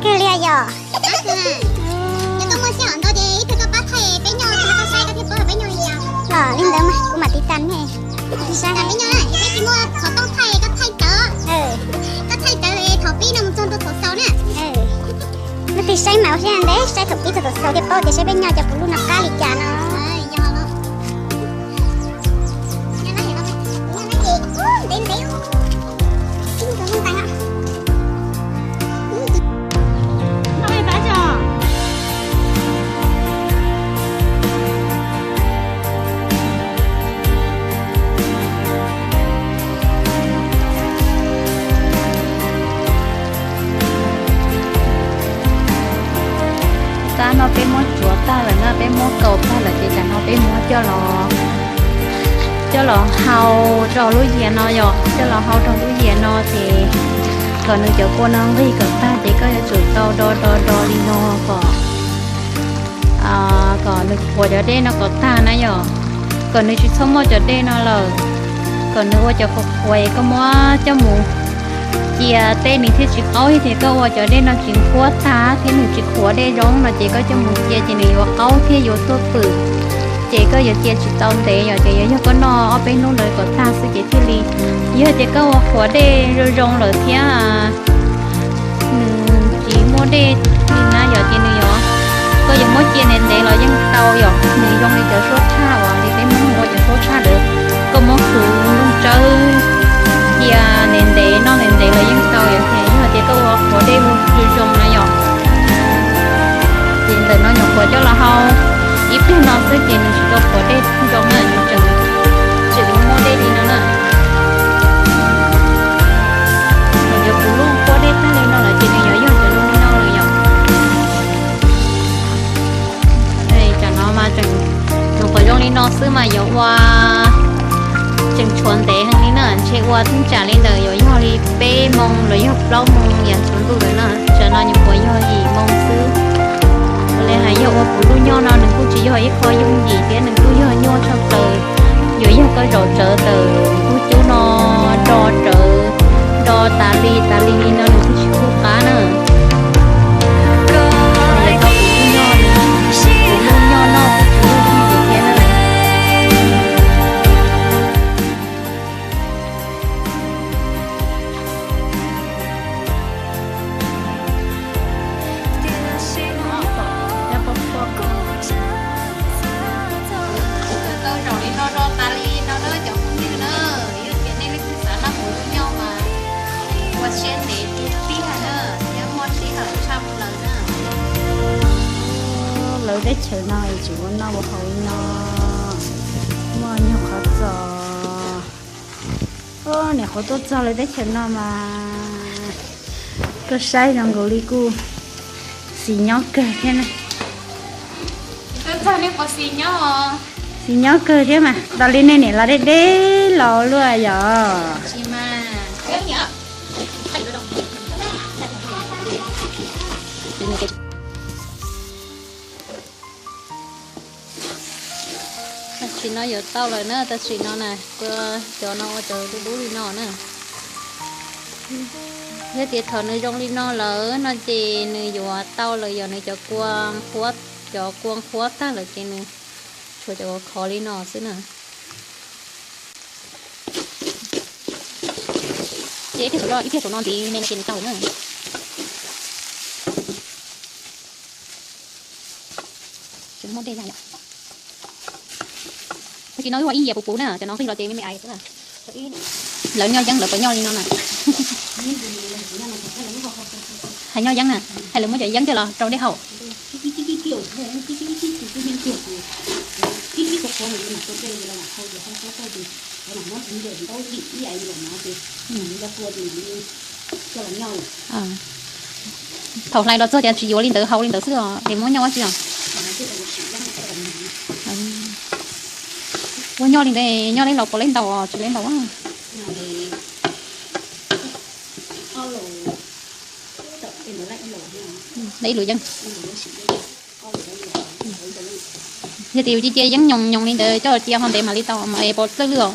Kawg li yom. Yog koj muaj sij hawm ntau ces ib pliag koj pab thaij peb nyob, koj saib koj thiaj paub peb nyob li cas. Los li ntawd mas kuv mam tiv tas nej. Peb nyob na, peb tsis muaj xov tooj thaij, koj thaij tawv. Koj thaij tawv thaum pib no mus txog ntua thaum xaus na. Leej twg saib mas ua siab ntev saib thaum pib txog thaum xaus thiaj paub tias saib peb nyob cov puv luj no qab li cas no. Tag no peb muab tsuav tag lawm na, peb muab kaus tag lawm ces tam no peb muab coj los, coj los hau rau lub yias no yom, coj los hau rau lub yias no ces kom nws cov kua no nqig kom tag ces koj yuav tsum tau do do do li no kom, kom nws qhuav cov dej no kom tag na yom, kom nws tsis txhob muaj cov dej no lawm, kom nws ua cov qhuav qhuav es koj muab coj mus cia tej nws thiaj tsis qaub, yog tias koj ua cov dej no tsis nqhuab tag thiab nws tsis qhuav dej zoo no ces koj coj mus cia ces nws yuav qaub thiab yuav tuaj pwm, ces koj yuav cia tsis tau ntev yom, ces yuav yog koj noj ob peb hnub ntawd kom tag xwb ces thiaj li. Yog tias koj ua qhuav dej zoo zoo lawm thiab nws tsis muaj dej li na yom, ces nws yuav, koj yuav muab cia ntev ntev los yeej tau yom, nws zoo li cov suab tshaj uas li peb Hmoob ua cov suab tshaj ntawd, koj muab khwv nplooj tsawb cia ntev ntev noj ntev ntev los yeej tau yom, ces yog tias koj ua qhuav dej zoo zoo na yom. Ces ntawm no nyuam qhuav coj los hau ib pliag no xwb ces nws tsis tau qhuav dej zoo na, nws tseem tseem muaj dej li no na. Thaum cov puv luj quaj dej tag li no lawm ces nws yuav yog cov zoo li no lawm yom. Tam no mas tseem, nyuam qhuav zoo li no xwb mas yuav ua tseem tshuav ntev heev li na, ntshe ua thaj tsam li ntawm yuav yog li peb moo los yog plaub moo yav tsaus ntuj lawm na, tam no nyuam qhuav yog yim moo xwb. Ua li hais yog ua puv luj nyoj no nws kuj tsis yog ib qho yooj yim thiab nws kuj yog nyuaj tshaj plaws. Yuav yog koj zaum tsawv ntawm kuj cub no do tsawv, do tas li tas li li no nws kuj tsis kub qab na. Tau puv luj nyoj, puv luj nyoj noj kuj tsis yog yooj yim thiab na. Tau zaum li no rau tas li no na cov phooj ywg na, yog tias nej leej twg xav noj puv luj nyoj mas ua siab ntev tiag tiag na, thiab muaj sij hawm tshaj plaws na. Lawv teb chaws no tseem ua noj ua haus li no, muaj nyuag qhov txos. Niam qhuav tuaj txog lawv teb chaws no mas koj saib zoo nkaus li kuj xis nyob kawg thiab na. Xis nyob kawg thiab mas tas li nej niam los deb deb los luaj yom. Tam sim no yuav tau lawm na, tam sim no na, cov no ua cov dub dub li no na. Yog tias thaum nws zoo li no lawm no ces nws yuav tau lawm, yog nws cov kua nqhuab, cov kua nqhuab tag lawm ces nws tshuav cov khov li no xwb na. Ces ib pliag saum no ntxiv me no ces nws tau na. Tsis muaj dej yom. Tam sim no wb ua ib yias puv puv na, cov no nqig los ces me me ais xwb. Lawv nyob yeeb lawv puas nyob li no na? Hais nyob yeeb na, hais lawv muab cov yeeb coj los rau dej haus. Thaum hlais los txog ces tsis yuav li ntawd haus li ntawd xwb os, es muab nyob ua tsi os? Ua nyob li ntawd nyob leb laus puas leb ntaus os, tsis leb ntaus. Ib lus yeeb. Yog tias yus cia cia yeeb nyoos nyoos li ntawd coj cia ho ntev mam li tau mas es puas dlawj lwj os?